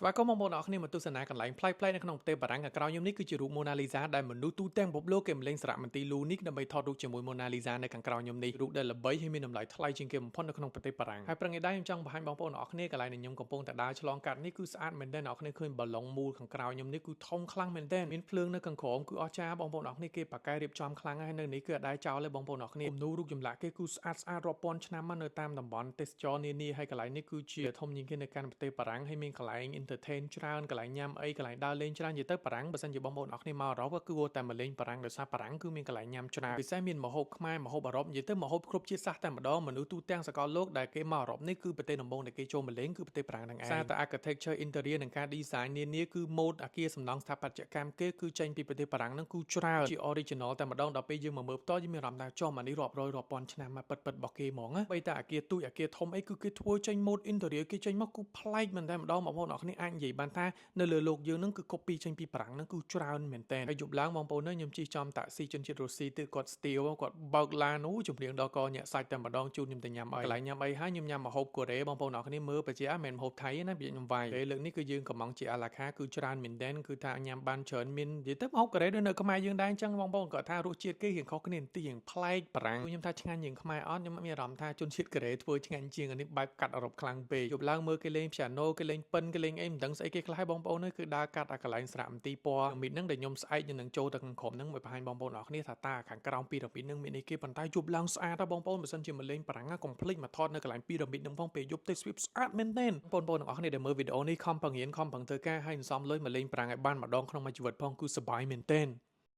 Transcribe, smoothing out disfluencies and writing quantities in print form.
ស្វាគមន៍បងប្អូនអរគ្នាមកទស្សនាកន្លែងប្លែកៗនៅក្នុងប្រទេសបារាំងខាងក្រោយខ្ញុំនេះគឺជារូប Mona Lisa ដែលមនុស្សទូទាំងពិភពលោកគេមកលេងសារមន្ទីរលូនេះដើម្បីថតរូបជាមួយ Mona Lisa នៅខាងក្រោយខ្ញុំនេះរូបដែលល្បីហើយមានតម្លៃថ្លៃជាងគេបំផុតនៅក្នុងប្រទេសបារាំងហើយប្រឹងឯដែរខ្ញុំចង់បង្ហាញបងប្អូនអរគ្នាកន្លែងដែលខ្ញុំកំពុងតែដើរឆ្លងកាត់នេះគឺស្អាតមែនទែនអ្នកគ្នាឃើញបាឡុងមូលខាងក្រោយខ្ញុំនេះគឺធំខ្លាំងមែនទែនមានភ្លើងនៅខាងក្រោមគឺអស្ចារ្យបងប្អូនអរគ្នាគេប៉ាកែរៀបចំខ្លាំងហើយនៅនេះគឺអត់ដែរចោលទេបងប្អូនអរគ្នាគំនូររូបចម្លាក់គេគឺស្អាតស្អាតរាប់ពាន់ឆ្នាំមកនៅតាមតំបន់ទេសចរនានាហើយកន្លែងនេះគឺជាធំជាងគេនៅកាន់ប្រទេសបារាំងហើយមានកន្លែង entertain ច្រើនកន្លែងញ៉ាំអីកន្លែងដើរលេងច្រើននិយាយទៅបារាំងបើសិនជាបងប្អូនអរគ្នាមកអឺរ៉ុបគឺគួរតែមកលេងបារាំងដោយសារបារាំងគឺមានកន្លែងញ៉ាំច្រើនពិសេសមានម្ហូបខ្មែរម្ហូបអឺរ៉ុបនិយាយទៅម្ហូបគ្រប់ជាតិសាសន៍តែម្ដងមនុស្សទូទាំងសកលលោកដែលគេមកអឺរ៉ុបនេះគឺប្រទេសដំបូងដែលគេចូលមកលេងគឺប្រទេសបារាំងហ្នឹងឯងសារតែ architecture interior និងការ design នានាគឺម៉ូដអាគារសំណង់ស្ថាបត្យកម្មគេគឺចេញពីប្រទេសបារាំងហ្នឹងគឺច្រើនជា original តែម្ដងដល់ពេលយើងមកមើលផ្ទាល់យើងមានអារម្មណ៍ថាចំអានេះរាប់រយរាប់ពាន់ឆ្នាំមកពិតពិតរបស់គេហ្មងណាបីតែអាគារទូចអាគារធំអីគឺគេធ្វើចេញម៉ូដ interior គេចេញមកគឺប្លែកមែនតែម្ដងបងប្អូនអរគ្នាអាចនិយាយបានថានៅលើលោកយើងហ្នឹងគឺ copy ចេញពីបារាំងហ្នឹងគឺច្រើនមែនតើហើយយប់ឡើងបងប្អូនអើយខ្ញុំជិះចំតាក់ស៊ីជនជាតិរុស្ស៊ីទគាត់ស្ទាវគាត់បើកឡានអូជំរៀងដល់កញាក់សាច់តែម្ដងជូនខ្ញុំទៅញ៉ាំអីកន្លែងញ៉ាំអីហើយខ្ញុំញ៉ាំម្ហូបកូរ៉េបងប្អូនអរគ្នាមើលបជាមិនមែនម្ហូបថៃទេណាវាខ្ញុំវាយពេលលើកនេះគឺយើងកំងជាà la carte គឺច្រើនមែនតើគឺថាញ៉ាំបានច្រើនមាននិយាយទៅម្ហូបកូរ៉េដូចនៅខ្មែរយើងដែរអញ្ចឹងបងប្អូនគាត់ថារសជាតិគេរៀងខុសគ្នាបន្តិចរៀងប្លែកបារាំងខ្ញុំថាឆ្ងាញ់ជាងខ្មែរអត់ខ្ញុំមានអារម្មណ៍ថាជនជាតិកូរ៉េធ្វើឆ្ងាញ់ជាងអានេះបែបកាត់អឺរ៉ុបខ្លាំងពេកយប់ឡើងមើលគេលេង piano គេលេងពិនគេលេងអីមិនដឹងស្អីគេខ្លះបងប្អូនគឺដើរកាត់អាកន្លែងសារមន្ទីរពណ៌មីតហ្នឹងដែលខ្ញុំស្អែកនឹងចូលទៅខាងក្រោមហ្នឹងមកបង្ហាញបងប្អូនអរគ្នាថាតើខាងក្រោមពីរ៉ាមីតហ្នឹងមានអីគេប៉ុន្តែយប់ឡើងស្អាតណាស់បងប្អូនបើសិនជាមកលេងបារាំងកុំភ្លេចមកថតនៅកន្លែងពីរ៉ាមីតហ្នឹងផងពេលយប់ទេសភាពស្អាតមែនទែនបងប្អូនទាំងអស់គ្នាដែលមើលវីដេអូនេះខំប្រឹងរៀនខំប្រឹងធ្វើការហើយសន្សំលុយមកលេងបារាំងឲ្យបានម្ដងក្នុងមួយជីវិតផងគឺសប្បាយមែនទែន។